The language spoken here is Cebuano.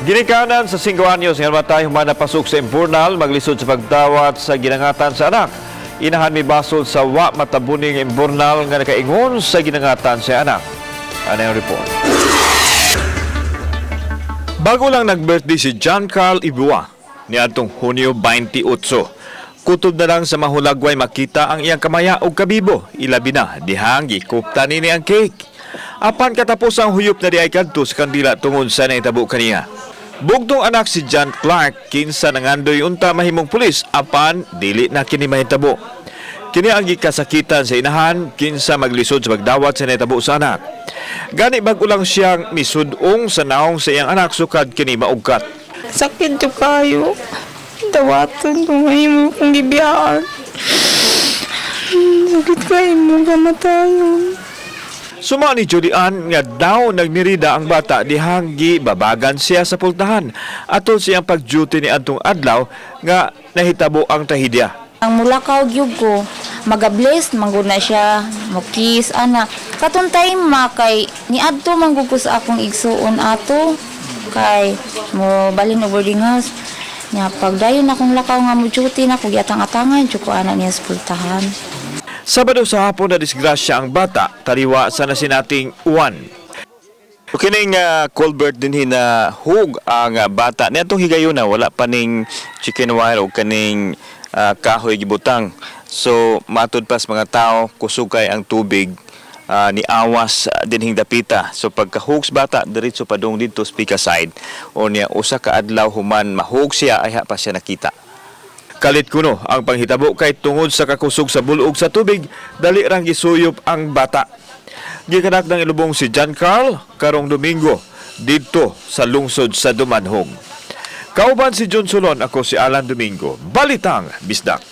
Ginikanan sa 5 anyos nga namatay human napasok sa imburnal, maglisod sa pagdawat sa ginangatan sa anak. Inahan mibasol sa wa matabuning imburnal nga nakaingon sa ginangatan sa anak. Ano yung report? Bago lang nag-birthday si John Carl Ibua niadtong Hunyo 28. Kutob na lang sa mahulagway makita ang iyang kamaya og kabibo. Ilabi na dihang gikupta nini ang cake. Apan katapos ang huyop na diay kadto sa kandila tungod sa nahitabo kaniya. Bugtong anak si John Clark, kinsa nangandoy unta mahimong pulis, apan dili na kini mahitabo. Kini ang gikasakitan sa inahan kinsa maglisod sa pagdawat sa nahitabo sa anak. Gani bag-o lang siyang misudong sa naong sa iyang anak sukad kini maugkat. Sakit jud kayo. Dawaton kung mahimo kong gibiyaan. Sakit kayo mo kamatayon. Suma ni Julian nga daw nagnirida ang bata dihang gibabagan siya sa pultahan atol siyang pag-duty ni adtong adlaw nga nahitabo ang trahedya. Ang mulakaw gyud ko, maga-bless man gud na siya, mo-kiss ana. Katong time ma kay niadto man gud ko sa akong igsuon ato kay mo balhin og boarding house. Nya pagdayon akong lakaw nga mo duty na ko, giatang-atangan jud ko ana niya sa pultahan. Sabado sa hapon na disgrasya ang bata, taliwa sa nasinating uwan. Kining culvert din na hug ang bata. Niadtong higayuna wala pa ning chicken wire o kaning kahoy gibutang. So matud pa sa mga tao, kusog kay ang tubig ni awas dinhing dapita. So pagkahug sa bata, diretso padung didto sa pika side. O niya usa ka adlaw human mahug siya ayha pa siya nakita. Kalit kuno ang panghitabo kay tungod sa kakusog sa bulog sa tubig, dali rang gisuyop ang bata. Gikanak ng ilubong si John Carl karong Domingo didto sa lungsod sa Dumanhong. Kauban si John Solon, ako si Alan Domingo. Balitang Bisdak.